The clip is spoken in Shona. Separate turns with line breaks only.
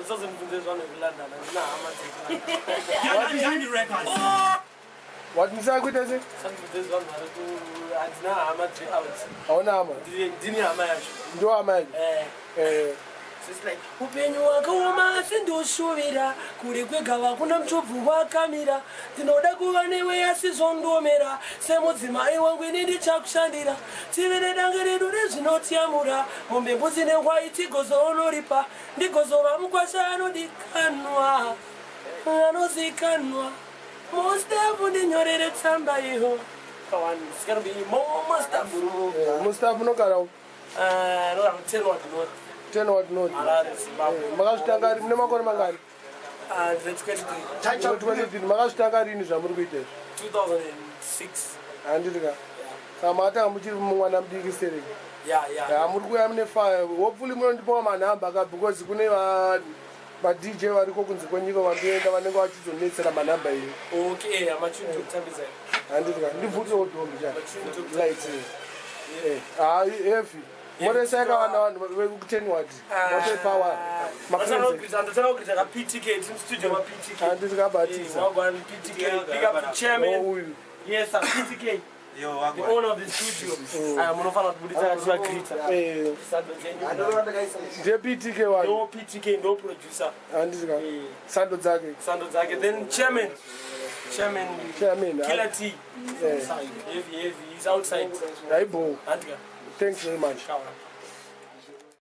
Usazondibvunze zvanhu zvekulondon, handina hama
Wati ndisakuita sei?
Usandibvunze zvanhu vari ku, handina hama dziri out.
Hauna hama?
Ndini hama yacho.
Ndo hama yacho.
Eh. So it's like, upenyu hwakaoma asi ndoshuvira kure kwegava kuna muchobvu wakamira. Ndinoda kuva newe asi zvondomera. Semudzimai wangu ini ndichakushandira, tive nedange redu rezvinotyamura, mombe, mbudzi nehwai, tigozoonoripa, ndigozova mukwasha anodikanwa, anozikanwa. Mustafu, ndinyorere tsamba iyo. It's gonna be more stuff.
Mustafa unogara
No, I'm 10 what north.
10 what north.
Harare, Zimbabwe.
Makazvitanga rini? Mune makore mangani?
The 23.
23. Makazvitanga rini zvamuri kuita izvi?
2006.
Handiti ka? Saka makatanga muchiri mwana mudiki stereki.
Yeah.
Ya, muri kuuya mune fire. Hopefully munondipawo manhamba ka, because kune maDJ variko kunze kwenyika vandoenda vanenge vachizonetsera manhamba iyo.
Okay, I'm actually to kutambisa.
Handiti ka? Ndibvutirewo dhombi cha light. Ha, heavy. Moresa yakavana vanhu vekuten ward vapepawa.
Ndatanga kuita ka PTK, team studio ma PTK.
Handiti kabatisa?
Wagwan PTK, big up to chairman.
Uyu.
Yes, sir, PTK. The owner of the studio. Ah, munofanira kubuditsa tivagrita. Sando dzenyu.
Ndiye PTK wayo?
Ndo PTK, ndo producer.
Handiti ka? Sando dzake.
Sando dzake. Then chairman. Chairman.
Chairman,
Killer T. Heavy, heavy. He's outside.
Haibo.
Handika.
Thanks very much.
Kawa.